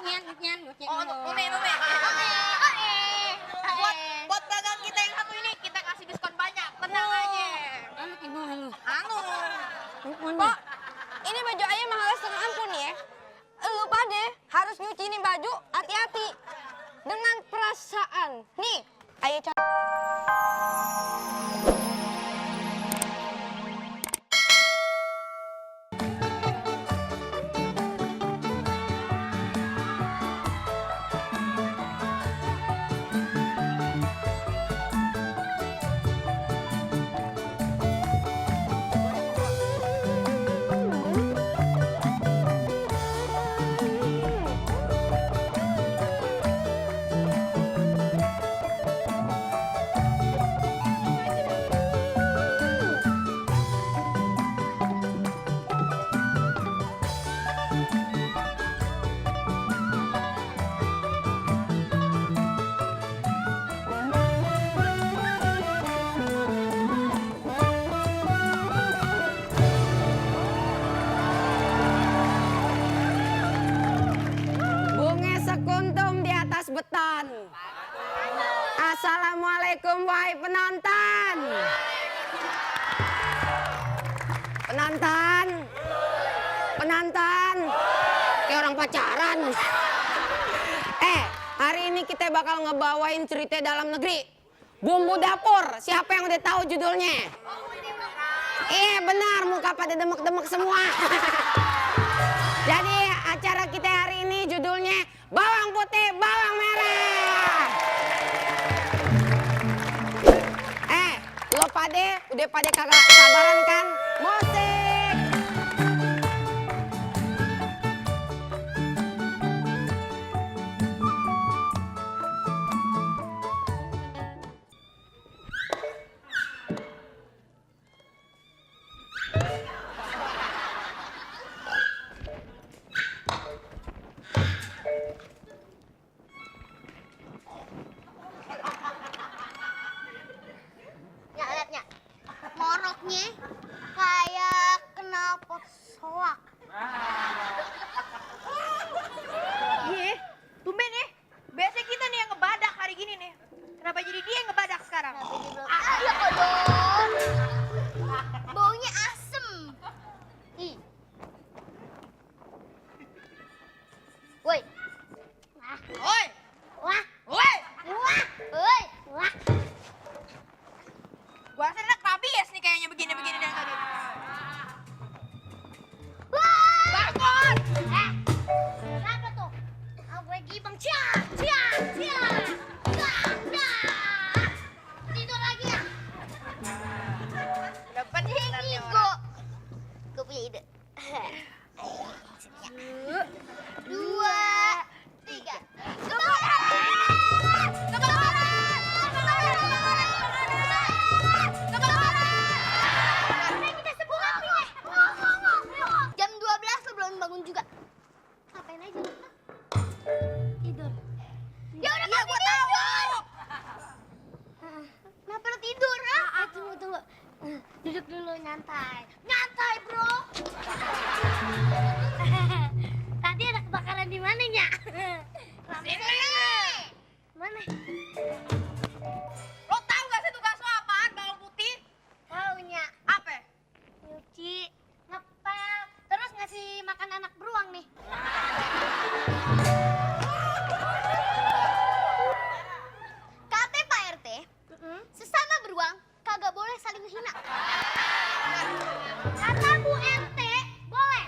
nyan. Oh, untuk Umi. Buat dagang kita yang satu ini, kita kasih diskon banyak. Tenang aja. Kok ini baju ayah mahal setengah ampun ya? Lu pade harus nyuci ini baju hati-hati. Dengan perasaan. Nih, ayah bunga sekuntum di atas beton. Assalamualaikum wahai penonton. Penonton. Kayak orang pacaran. Hari ini kita bakal ngebawain cerita dalam negeri. Bumbu dapur. Siapa yang udah tahu judulnya? Benar, muka pada demek-demek semua. Jadi acara kita hari ini judulnya Bawang Putih, Bawang Merah. Lo udah pada kagak sabaran kan? Musik. Moroknya kayak kena pot soak. Iya, tumben ya. Biasanya kita nih yang ngebadak hari gini nih. Kenapa jadi dia yang ngebadak sekarang? Iya kok dong. Baunya asem. Woi. Woi. Wah. Gua rasa enak rabies nih kayaknya begini-begini dari tadi. Bangun! Kenapa tuh? Gue gibang. Tidur lagi ya? Dapat nih Gue punya ide. 2, 3. Jam 12 lo belum bangun juga. Ngapain aja lu? Tidur. Ya udah Iya, gua tahu. Kenapa lo tidur? Tunggu. Duduk dulu nyantai. Nyantai, bro. Tadi ada kebakaran di mananya? Sini. Mana? Lo tahu gak sih tugas lo apaan, bawang putih? Taunya Apa? nyuci, ngepel, terus ngasih makan anak beruang nih. Kata Pak RT, sesama beruang kagak boleh saling menghina. Kata Bu RT, boleh.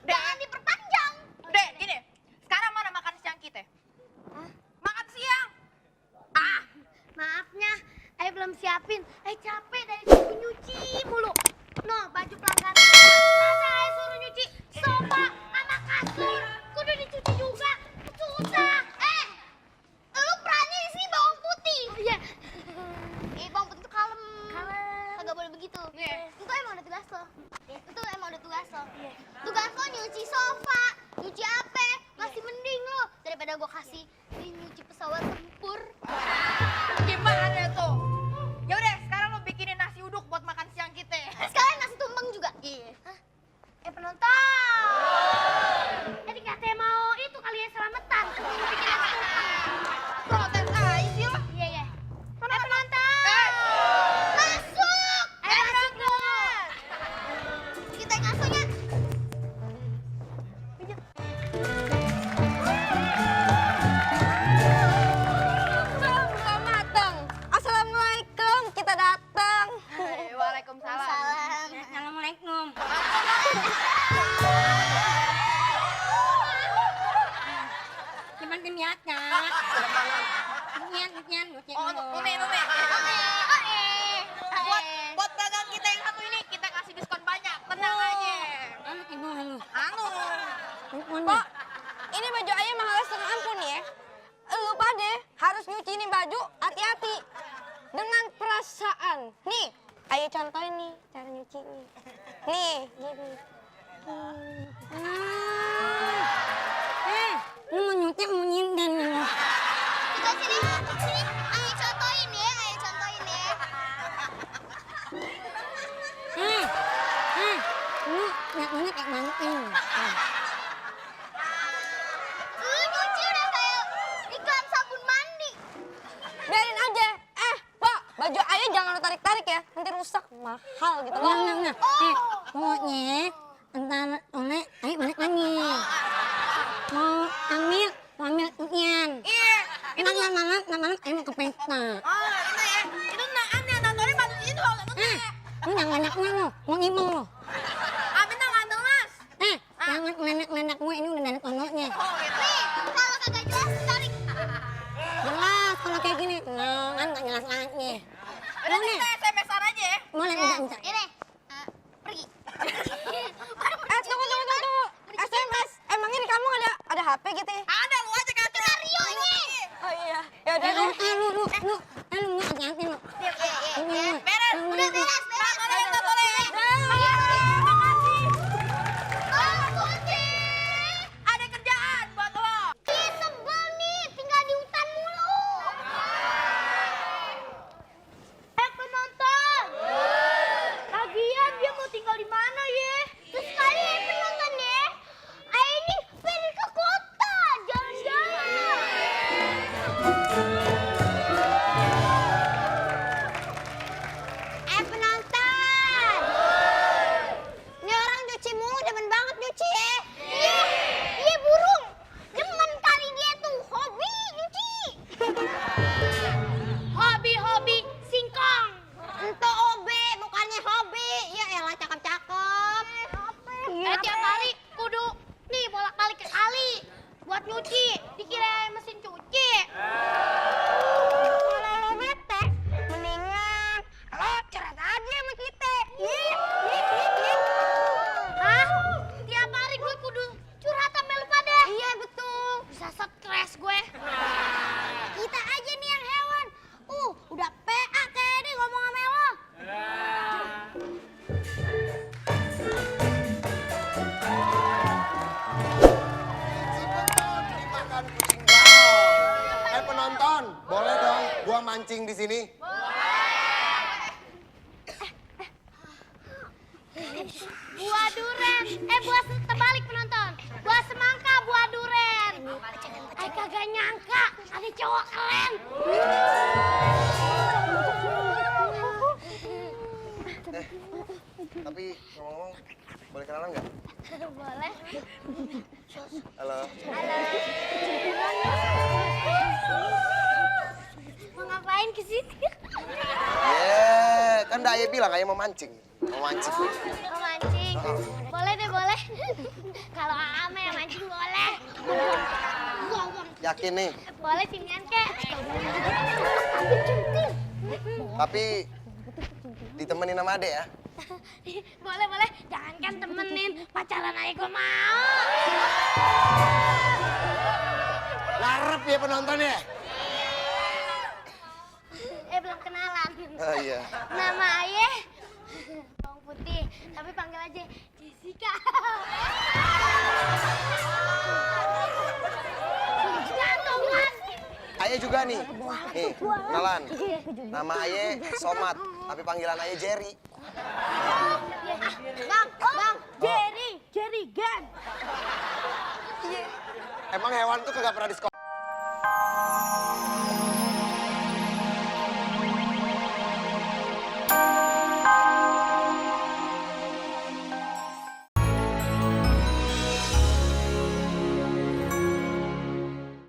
Jangan diperpanjang. Dek, gini. Sekarang mana makan siang kita? Makan siang. Maafnya, Ayah belum siapin. Capek dari tadi nyuci mulu. No, baju pelanggan. Masa Ayah suruh nyuci sofa sama kasur? Kudu dicuci juga. Susah. Lu perannya di sini bawang putih. Iya. Bawang putih itu kalem. Kagak boleh begitu. Itu emang udah tugas lo. Tugas lo nyuci sofa, nyuci apa? Masih mending lo daripada gua kasih nyuci pesawat tempur. Gimana tuh? Ya udah, sekarang lo bikinin nasi uduk buat makan siang kita. Sekalian nasi tumpeng juga. Iya. Penonton. Tadi katanya miatnya. Nyian, Oh, untuk Nume. Buat dagang kita yang satu ini kita kasih diskon banyak. Tenang aja. Pak, ini baju ayah mahal setengah ampun ya. Lu pade harus nyuci ini baju hati-hati. Dengan perasaan. Nih, ayah contohin nih cara nyuci nih. Nih, gini. Lu mau nyuci mau nyinden nih. Coba sini, ayah contohin ya, Lu ngeliatnya kayak manting. nyuci udah kayak iklan sabun mandi. Biarin aja. Pak, baju ayah jangan lu tarik-tarik ya. Nanti rusak, mahal gitu loh. Nah. Pokoknya entar oleh ayah balik lagi. Mau ambil ian. Iya. Malam ayah mau ke pesta. Oh, itu ya. Itu aneh, nontonnya baru itu agak nonton. Lu jangan ngeledak-ngeledak lu, mau ngimong lu. Bintang ngantel, Mas. Jangan ngeledak-ngeledak gue, ini udah ada tondoknya. Oh, gitu. Nih, kalau kagak jelas tarik. Jelas kalau kayak gini, kan gak jelas lagi. Udah kita SMS-an aja ya. Boleh, bisa. Ini, pergi. Tunggu. SMS, emangnya di kamu ada HP gitu ya? Ada lu aja kan. Mario ini. Oh iya. Ya udah Iya, lu hati-hati lu. Beres. Udah beres. Nggak boleh. Oh, Putih. Ada kerjaan buat lo. Ih, sebel nih, tinggal di hutan mulu. Penonton. Lagian dia mau tinggal di mana ya? Terus kalian penonton ya. Ini pengen ke kota, jalan-jalan. Penonton. Ini orang cuci mulu, demen banget nyuci ya. Iya burung. Demen kali dia tuh hobi nyuci. Hobi singkong. Ento obe, bukannya hobi. Ya elah cakep-cakep. Tiap hari kudu nih bolak-balik ke kali buat nyuci. Dikira mesin cuci. Kalau lo bete, mendingan lo curhat aja sama kita. Hah? Tiap hari gue kudu curhat sama lu pada. Iya betul. Bisa stres gue. Kita aja nih yang hewan. Udah PA kayak nih ngomong sama lo. Makan kucing gaul. Penonton, boleh dong gua mancing di sini? Buah duren. Buah terbalik penonton. Buah semangka, buah duren. Ay kagak nyangka ada cowok keren. Tapi ngomong-ngomong, boleh kenalan nggak? Boleh. Halo. Mau ngapain ke sini? Kan Daya bilang ayah mau mancing. Mau mancing. Mau mancing. Boleh deh, boleh. Kalau Ame yang mancing boleh. Yakin nih? Boleh sinian kek. Tapi ditemenin sama adek ya? Boleh. Jangankan temenin, pacaran aja gue mau. Ngarep ya penonton ya? Belum kenalan. Oh iya. Nama ayah Bawang Putih, tapi panggil aja Jessica. Ayah juga nih. Nih, kenalan. Nama ayah Somat, tapi panggilan ayah Jerry. Bang, Jerry Gan. Emang hewan tuh kagak pernah di sekolah?